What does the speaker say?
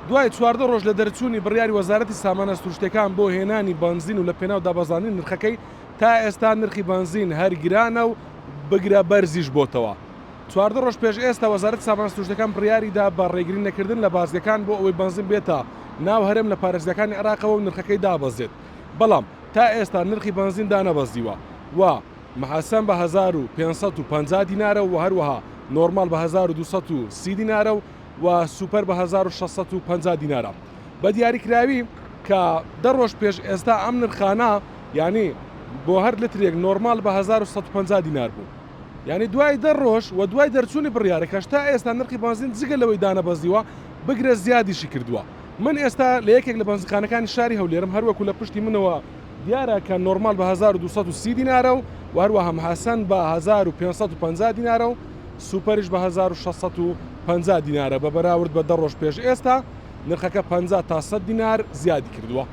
دوای 14 ڕۆژ لە دەرچوونی بڕیاری وەزارەتی سامانە سروشتیەکان بۆ هێنانی بەنزین و لە پێناو دابەزاندنی نرخەکەی، تا ئێستا نرخی بەنزین هەر گرانە و بگرە بەرزیش بۆتەوە. 14 ڕۆژ پێش ئێستا وەزارەتی سامانە سروشتیەکان بڕیاری دا بە ڕێگری نەکردن لە بازگەکان بۆ ئەوەی بەنزین بێتە ناو هەرێم لە پارێزگاکانی عێراقەوە و نرخەکەی دابەزێت، بەڵام تا ئێستا نرخی بەنزین دانەبەزیوە و محەسەن بە 1550 دینارە و هەروەها نۆرماڵ بە 1230 دینارە و و سوپەر بە 1650 دینارە. بە دیاریکراوی کە دە ڕۆژ پێش ئێستا ئەم نرخانە یانی بۆ هەر لترێک نۆرماڵ بە 1150 دینار بوو. یانی دوای دە ڕۆژ و دوای دەرچوونی بڕیارەکەش تا ئێستا نرخی بەنزین جگە لەوەی دانەبەزیوە بگرە زیادیشی کردووە. من ئێستا لە یەکێک لە بەنزینخانەکانی شاری هەولێرم هەروەکو لە پشتی منەوە دیارە کە نۆرماڵ بە 1230 دینارە و و هەروەها محەسەن بە 1550 دینارە و سوپەریش بە 1650 دینارە بە بەراورد بە دە ڕۆژ پێش ئێستا نرخەکە 50 تا 100 دینار زیادی کردووە.